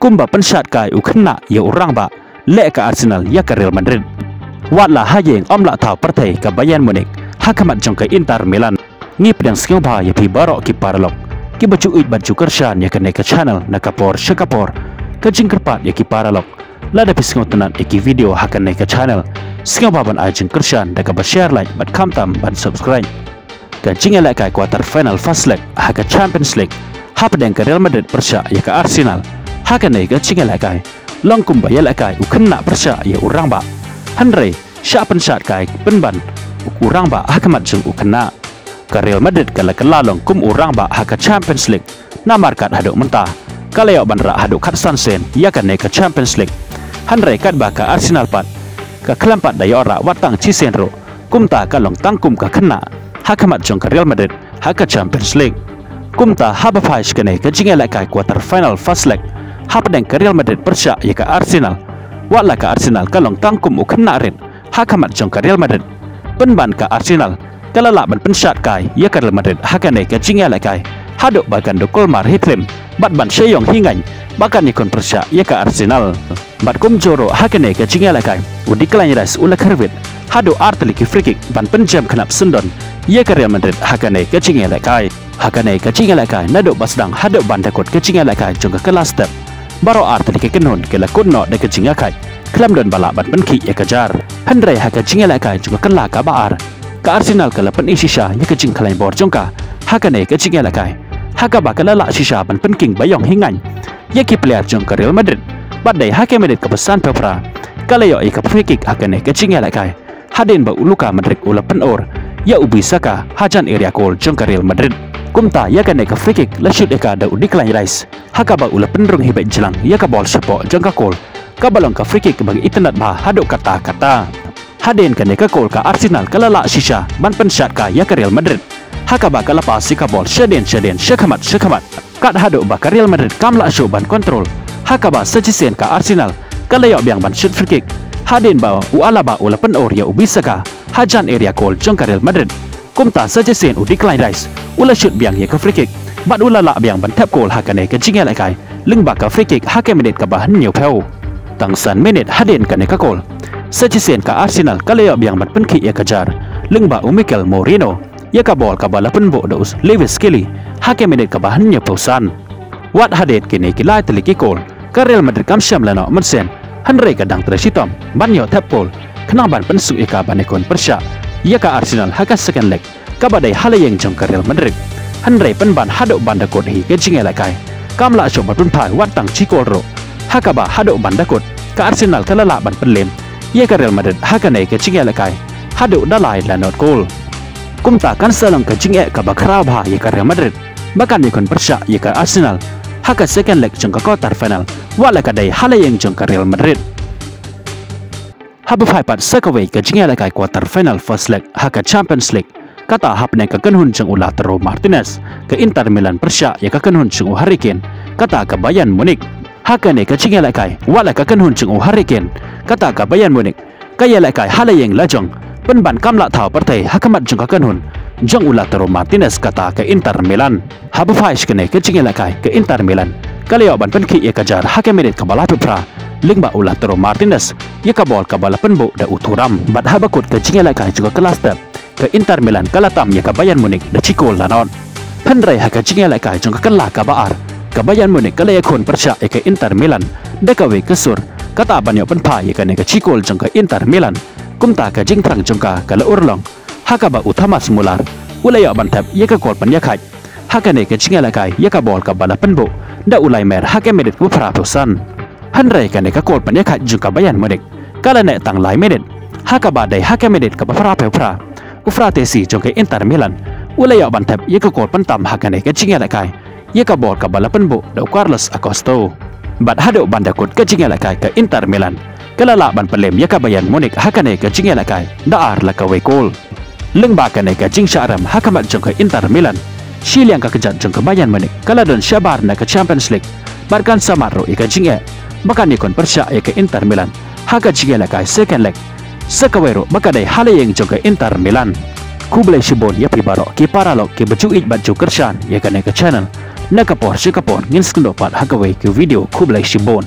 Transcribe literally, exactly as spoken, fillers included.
kumba pynshad kai u khynnah ïa u rangbah leh ka Arsenal ïa ka Real Madrid. Wat la ha ïing ym lah thaw pyrthei ka Bayern Munich ha khmat jong ka Inter Milan. Ngi pdiang sngewbha ïa phi baroh ki paralok kiba ju ïeit bad ju kyrshan ïa kane ka channel na ka por sha ka por. Ka jingkyrpad ïa ki paralok, lada phi sngewtynnat ïa ki video ha kane ka channel, sngewbha ban ai jingkyrshan da kaba share, like bad khamtam ban subscribe. Ka jingïalehkai quarter final first leg ha ka Champions League hapdeng ka Real Madrid pyrshah ïa ka Arsenal. Ha kane ka jingïalehkai long kumba ïalehkai u khynnah pyrshah ïa u rangbah, hynrei shah pynshad kai pynban u rangbah ha khmat jong u khynnah. Ka Real Madrid ka la kylla long kum u rangbah ha ka Champions League, namar kat haduh mynta ka la ïoh ban rah haduh khatsan sien ïa kane ka Champions League. Hynrei katba ka Arsenal pat ka khlem pat da ïoh rah wat tang shisien ruh, kumta ka long tang kum ka khynnah ha khmat jong ka Real Madrid ha ka Champions League. Kumta haba phai sha kane ka jingïalehkai quarter final first leg hapdeng ka Real Madrid pyrshah ïa ka Arsenal, wat la ka Arsenal ka long tang kum u khynnah rit ha khmat jong ka Real Madrid, pynban ka Arsenal ka la lah ban pynshad kai ïa ka Real Madrid ha kane ka jingïalehkai haduh ba kan da kulmar hi thlim bad ban sha ïong hi ngaiñ ba kan ïakhun pyrshah ïa ka Arsenal. Bad kumjuh ruh ha kane ka jingïalehkai u Declan Rice u la kyrwit haduh ar tylli ki free kick ban pynjem khnap syndon ïa ka Real Madrid ha kane ka jingïalehkai. Ha kane ka jingïalehkai naduh ba sdang haduh ban da kut ka jingïalehkai jong ka kylla step, baroh ar tylli ki kynhun ki la kut noh da ka jingïakhaid khlem don ba lah ban pynkhih ïa ka jar. Hynrei ha ka jingïalehkai jong ka kylla kaba ar, ka Arsenal ka la pyni shisha ïa ka jingkhlaiñ bor jong ka ha kane ka jingïalehkai, ha kaba ka la lah shisha ban pynking ba ïong hi ngaiñ ïa ki player jong ka Real Madrid. Bad dei ha ka minit kaba sanphew phra ka la ïoh ïa ka free kick ha kane ka jingïalehkai, hadien ba u Luka Modric u la pynur ïa u Bissaka hajan area goal jong ka Real Madrid. Kumta ïa kane ka free kick la shoot ïa ka da u Declan Rice, ha kaba u la pynrung hi beit jlang ïa ka bol shapoh jong ka goal, kaba long ka free kick ba ngi itynnad bha haduh katta katta. Hadien kane ka goal ka Arsenal ka la lah shisha ban pynshad kai ïa ka Real Madrid, ha kaba ka la pass ïa ka bol shadien shadien, shakhmat shakhmat, kat haduh ba ka Real Madrid kam lah shuh ban control, ha kaba sa shisien ka Arsenal ka la ïoh biang ban shoot free kick, hadien ba u Alaba u la pynur ïa u Bissaka hajan area goal jong ka Real Madrid. Kumta sa shisien u Declan Rice u la shoot biang ïa ka free kick bad u la lah biang ban thep goal ha kane ka jingïalehkai lyngba ka free kick ha ka minit kaba hynñiewphew. Tang san minit hadien kane ka goal, sa shisien ka Arsenal ka la ïoh biang ban pynkhih ïa ka jar lyngba u Mikel Merino ïa ka bol kaba la pynbuh da u Lewis Skelly ha ka minit kaba hynñiewphew san. Wat hadien kine ki lai tylli ki goal, ka Real Madrid kam shym la noh mynsiem, hynrei ka dang trei shitom ban ïoh thep goal khnang ban pynsuk ïa ka ban ïakhun pyrshah ïa ka Arsenal ha ka second leg, kaba dei ha la ïing jong ka Real Madrid. Hynrei pynban haduh ban da kut hi ka jingïalehkai, kam lah shuh ban pynphai wat tang shi goal ruh, ha kaba haduh ban da kut ka Arsenal ka la lah ban pynlem ïa ka Real Madrid ha kane ka jingïalehkai haduh da lai la not goal. Kumta kan sa long ka jingeh kaba khraw bha ïa ka Real Madrid ba kan ïakhun pyrshah ïa ka Arsenal ha ka second leg jong ka quarter final, wat la ka dei ha la ïing jong ka Real Madrid. Haba phai pat sa kawei ka jingïalehkai quarter final first leg ha ka Champions League, kata hapdeng ka kynhun jong u Lautaro Martinez, ka Inter Milan pyrshah ïa ka kynhun jong u Harry Kane, kata ka Bayern Munich. Ha kane ka jingïalehkai, wat la ka kynhun jong u Harry Kane, kata ka Bayern Munich, ka ïalehkai ha la ïing la jong, pynban kam lah thaw pyrthei ha khmat jong ka kynhun jong u Lautaro Martinez, kata ka Inter Milan. Haba phai sha kane ka jingïalehkai, ka Inter Milan ka la ïoh ban pynkhih ïa ka jar ha ka minit kaba laiphew phra lyngba u Lautaro Martinez ïa ka bol kaba la pynbuh da u Thuram. Bad haba kut ka jingïalehkai jong ka kylla step, ka Inter Milan ka la tam ïa ka Bayern Munich da shi goal la not. Hynrei ha ka jingïalehkai jong ka kylla kaba ar, ka Bayern Munich ka la ïakhun pyrshah ïa ka Inter Milan da kawei ka sur, kata ban ïoh pynphai ïa kane ka shi goal jong ka Inter Milan. Kumta ka jingthrang jong ka ka la urlong, ha kaba u Thomas Muller u la ïoh ban thep ïa ka goal pynïakhaid ha kane ka jingïalehkai ïa ka bol kaba la pynbuh da u Laimer ha ka minit kaba phraphew san. Hynrei kane ka goal pynïakhaid jong ka Bayern Munich ka la neh tang lai minit, ha kaba dei ha ka minit kaba phraphew phra, u Frattesi jong ka Inter Milan u la ïoh ban thep ïa ka goal pyntam ha kane ka jingïalehkai ïa ka bol kaba la pynbuh da u Carlos Augusto. Bad haduh ban da kut ka jingïalehkai, ka Inter Milan ka la lah ban pynlem ïa ka Bayern Munich ha kane ka jingïalehkai da ar la kawei goal. Lyngba kane ka jingshah rem ha khmat jong ka Inter Milan, shiliang ka kjat jong ka Bayern Munich ka la don shabar na ka Champions League, bad kan sa mad ruh ïa ka jingeh ba kan ïakhun pyrshah ïa ka Inter Milan ha ka jingïalehkai second leg. Sa kawei ruh ba ka dei ha la ïing jong ka Inter Milan. Khublei shibun ïa phi baroh ki paralok kiba ju ïeit bad ju kyrshan ïa kane ka channel. Na ka por sha ka por ngin sa kynduh pat ha kawei ka video, khublei shibun.